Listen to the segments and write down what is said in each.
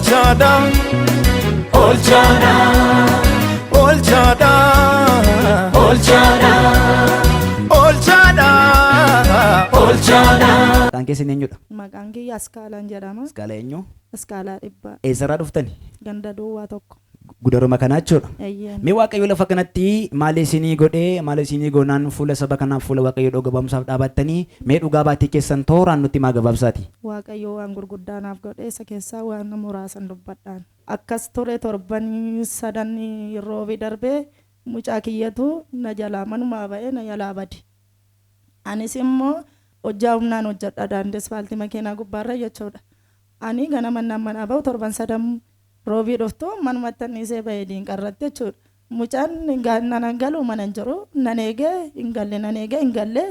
Oolchaadha, oolchaadha, oolchaadha, oolchaadha, oolchaadha, oolchaadha. Maqaan keessan eenyudha? Maqaan kiyya Askaalaan jedhama. Askaalaa eenyu? Askaalaa Dhibbaa. Eessarraa dhuftani? Ganda duwwaa tokko. Gudaruma kanaa jechuudha. Eeyyeen. Mee Waaqayyo lafa kanatti maal isinii godhee maal isinii goonaan fuula saba kanaaf fuula Waaqayyo dhuga ba'umsaaf dhaabattanii mee dhugaa baatii keessan tooraan nutti himaa gabaabsaati. Waaqayyo waan gurguddaa naaf godhe isa keessaa waan muraasan dubbadhaan. Akkas ture torban sadan roobi darbee mucaa kiyyatu na jalaa manumaa ba'ee na jalaa bade. Anis immoo hojjaa humnaan hojjedha daandii asfaaltii makiinaa gubbaarra jechuudha. Ani ganama naan manaa ba'u torban sadan roobii dhuftu manumatti anniisee ba'ee diinqarratti jechuudha. Mucaan nan galu mana hin jiru nan eegee hin galle nan eegee hin galle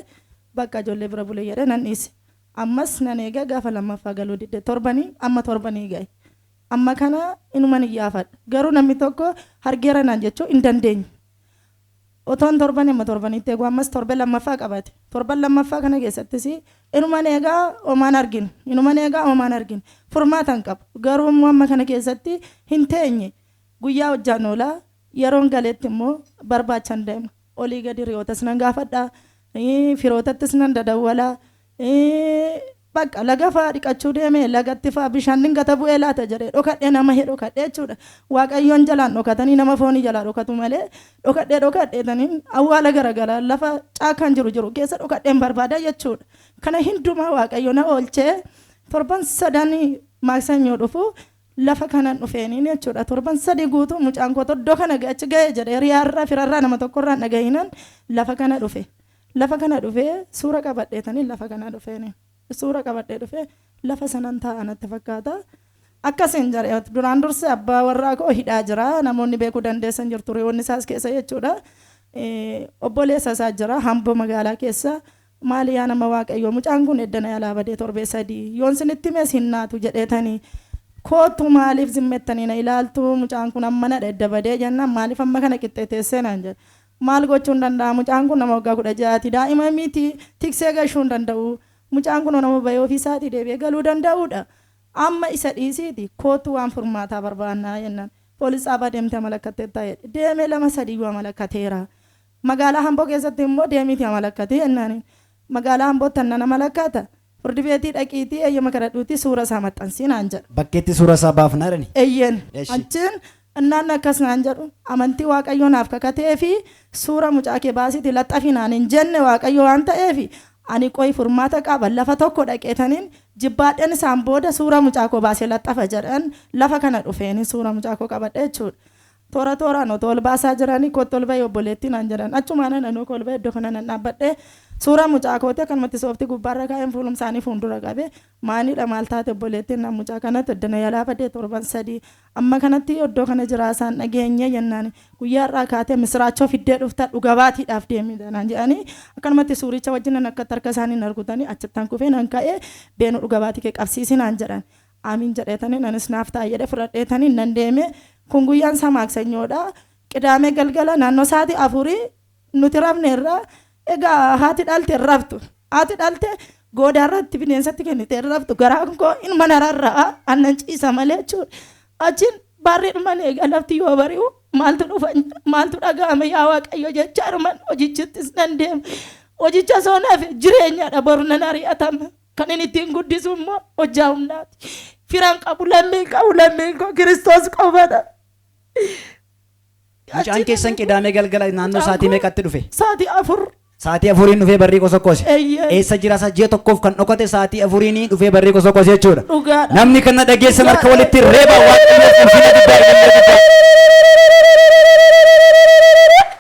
bakka ijoollee bira bulee jedhee nan dhiise. Ammas nan eegee gaafa lammaffaa galuu didde torbanii amma torbanii ga'e. Amma kana inuman iyyaafadha. Garuu namni tokko hargeera naan jechuu hin dandeenye. Otoon torban amma torbanitti eegu ammas torban lammaffaa qabate. Torban lammaffaa kana keessattis inuman eegaa homaan arginu. Inuman eegaa homaan arginu. Furmaata hin qabu. Garuu immoo amma kana keessatti hin teenye. Guyyaa hojjaan oolaa yeroon galeetti immoo barbaachan deema. Olii gadi hiriyootas nan gaafadha. Firootattis nan dadawwala. Bakka laga fa'aa dhiqachuu deeme lagatti fa'aa bishaan dingata bu'ee laata jedhee dhokadhee nama hee dhokadhee jechuudha. Waaqayyoon jalaan dhokatanii nama foonii jalaa dhokatu malee dhokadhee dhokadheetaniin awwaala garaagaraa lafa caakaan jiru jiru keessa dhokadheen barbaada jechuudha. Kana hundumaa Waaqayyo na oolchee torban sadan maaksanyoo dhufu lafa kanan dhufeeniin jechuudha. Torban sadii guutuu mucaan koo iddoo kana achi ga'e jedhee riyaarraa firarraa nama tokkorraan dhagahinan lafa kana dhufe. Lafa kana dhufee suura qabadheetanii lafa kana dhufeeni. Suura qabadhee dhufee lafa sanan taa'a natti fakkaata. Akkasiin jedhee duraan dursee abbaa warraa koo hidhaa jira. Namoonni beekuu dandeessan jirtu hiriyoonni isaas keessa jechuudha. Obboleessa isaa jira Hamboo magaalaa keessa. Maali yaa nama Waaqayyoo mucaan kun eddana yaalaa badee torbee sadii yoon sinitti himes hin naatu jedheetanii kootu maaliif zimmettanii na ilaaltu mucaan kun amma nadha edda badee jennaan maaliif amma kana qixxee teessee naan jedhe. Maal gochuu hin danda'a mucaan kun nama waggaa 16ti daa'ima miti tiksee gashuu hin danda'u mucaan kun nama bahee ofii isaatii deebi'ee galuu danda'uudha. Amma isa dhiisiiti kootu waan furmaataa barbaannaa jennaan. Poolis xaabaa deemtee amalakatteettaa jedhe. Deemee lama sadiyyuu amalakkateera. Magaalaa Hamboo keessatti immoo deemiitii amalakkati jennaan. Magaalaa Hambootti annan amalakkata. Furdi beetii dhaqiitii eeyyama kadhadhuutii suura isaa maxxansii naan jedha. Bakkeetti suura isaa baafnaa jedhani. Eeyyeen. Eshi. Achiin innaan akkas naan jedhu amantii Waaqayyoo naaf kakatee fi suura mucaa kee baasiitii laxxafi naan hin jenne Waaqayyo waan ta'eef ani qoyi furmaata qaba lafa tokko dhaqeetaniin jibbaadheen isaan booda suura mucaa koo baasee laxxafa jedhan lafa kana dhufeeni suura mucaa koo qabadhe jechuudha. Toora tooraan otoo ol baasaa jiranii kottu ol ba'i obboleettii naan jedhan. Achumaan ananuu ol ba'e iddoo kana nan dhaabbadhe suura mucaa kooti akkanumatti sooftii gubbaarra kaa'een fuulum isaanii fuuldura qabe maalidha maal taate obboleettiin naan mucaa kanatti iddana yalaa badee torban sadii amma kanatti iddoo kana jiraa isaan dhageenye jennaan guyyaa irraa kaatee misiraachoo fiddee dhufta dhuga baatiidhaaf deemi naan jedhanii akkanumatti suuricha wajjin nan akkatti harka isaanii narkutanii achittan kufee nan ka'ee beenu dhuga baatii kee qabsiisi naan jedhan. Amiin jedheetaniin anis naaf ta'a jedhe fudhadheetaniin nan deeme. Kun guyyaan isaa maaksanyoodha. Qidaamee galgala naannoo sa'aatii afurii nuti rafneerra. Egaa haati dhalte hin raftu. Haati dhalte goodaarratti bineensatti kennite hin raftu. Garaan koo inuma na rarra'a. Annan ciisa malee jechuudha. Achiin barri dhuman egaa lafti yoo bari'u maaltu dhufa maaltu dhaga'ame yaa Waaqayyo jechaa dhuman hojichittis nan deema. Hojicha osoo nafe jireenyadha boru nan ari'atama. Kan inni ittiin guddisu immoo hojjaa humnaati. Firan qabu, lammiin qabu, lammiin koo Kiristoos qofadha. Mucaan keessan qidaamee galgala naannoo sa'aatii meeqatti dhufe? Sa'aatii 4. Sa'aatii afuriin dhufee barrii qosoqqoose. Eeyyee. Eessa jira isaa ji'a tokkoof kan dhokate sa'aatii afuriin dhufee barrii qosoqqoose jechuudha. Dhugaadha. Namni kana dhageessan harka walitti reeba Waaqayyoof ulfina guddaa ilillee guddaa.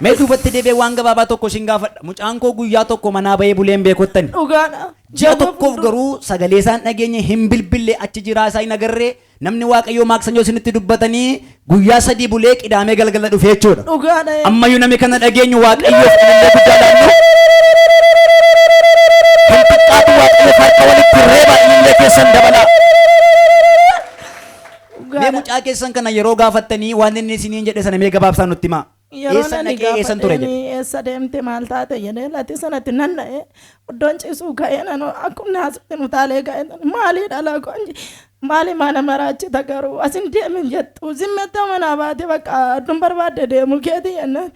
Mee duubatti deebi'ee waan gabaabaa tokko isin gaafadha. Mucaan koo guyyaa tokko manaa bahee bulee hin beekuttani. Dhugaadha. Ji'a tokkoof garuu sagalee isaan dhageenye hin bilbille achi jiraa isaa hin agarree namni Waaqayyoo maaksanyoo isinitti dubbatanii guyyaa sadii bulee qidaamee galgala dhufee jechuudha. Dhugaadha. Ammayyuu namni kana dhageenyu Waaqayyoof ilillee guddaa laannu. Kan xiqqaatu Waaqayyoof harka walitti reeba ilillee keessan dabalaa. Mee mucaa keessan kana yeroo gaafattanii waan inni isiniin jedhe sana mee gabaabsaa nutti himaa. Yeroo Eessa nani dhaqee eessan ture jedhe. gaafadheeni eessa deemte maal taate jedhee lati sanatti nan na'e iddoon ciisuu ka'ee nan akkuma naasutti utaalee ka'ee maalii dhala koon Maali maana maraachita garuu asin deemin jettu zimmettee manaa baate bakka addun barbaadde deemu keeti jennaan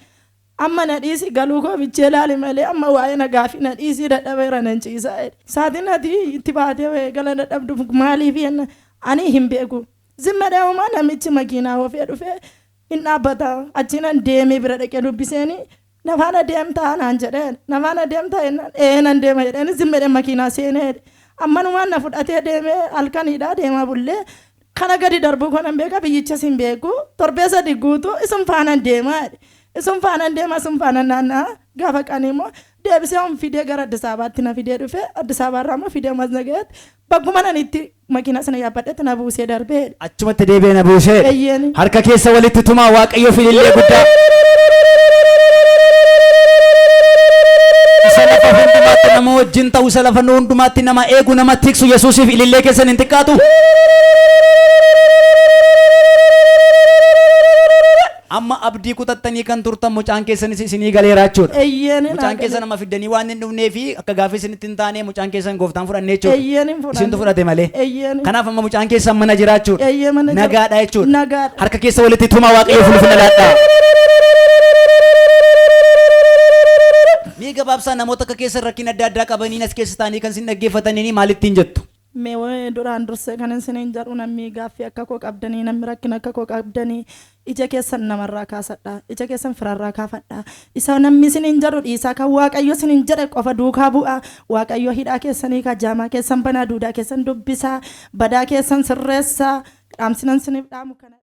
amma na dhiisi galuu koo bichee laali malee amma waa'ee na gaafii na dhiisii dadhabeera nan ciisaa jedhe. Saatiin ati itti baatee gala dadhabdu maaliif jennaan ani hin beeku. Zimma uumaa namichi makiinaa oofee dhufee hin dhaabbata achiinan deemee bira dhaqee dubbiseeni na faana deemtaa naan jedheen na faana deemtaa jennaan ee nan deema jedheen zimma makiinaa seenee ammanumaan na fudhatee deemee halkaniidha deemaa bullee kana gadi darbuu kanan beeka biyyichas hin beeku torbee sadi guutuu isin faanan deemaa isin faanan deema isin faanan naanna'a gaafa qanii immoo deebisee on fidee gara Addis Ababaatti na fidee dhufe Addis Ababaarraa immoo fidee Maznagayetti bakkuma nan itti makiinaa sana yaabbadhetti na buusee darbee. Achumatti deebi'ee na buusee. Eeyyeen. Harka keessa walitti tumaa Waaqayyoof ilillee guddaa. Isa lafa hundumaatti nama wajjin ta'u, isa lafa hundumaatti nama eegu, nama tiksu Yesuusiif ilillee keessan hin xiqqaatu. Amma abdii kutattanii kan turtan mucaan keessanis isinii galeera jechuudha. Eeyyeen. Mucaan keessan nama fiddanii waan hin dhufnee fi akka gaaffii isinitti hin taane mucaan keessan gooftaan fudhannee jechuudha. Eeyyeen hin fudhanne. Isintu fudhate malee. Eeyyeen. Kanaaf amma mucaan keessan mana jira jechuudha. Eeyyee mana jira. Nagaadha jechuudha. Nagaadha. Harka keessa walitti tumaa Waaqayyoof ulfina laadhaa. Mee gabaabsaa namoota akka keessan rakkina adda addaa qabaniin as keessa taa'anii kan isin dhaggeeffatanii maalittiin jettu? Mee waa'ee duraan dursee kan isiniin jedhu namni gaaffii akka koo qabdanii namni rakkina akka koo qabdanii ija keessan namarraa kaasadha ija keessan firarraa kaafadha isa namni isiniin jedhu dhiisaa kan Waaqayyo isiniin jedhe qofa duukaa bu'a Waaqayyo hidhaa keessanii ka jaamaa keessan banaa duudaa keessan dubbisaa badaa keessan sirreessaa dhaamsinan isiniif dhaamu kana.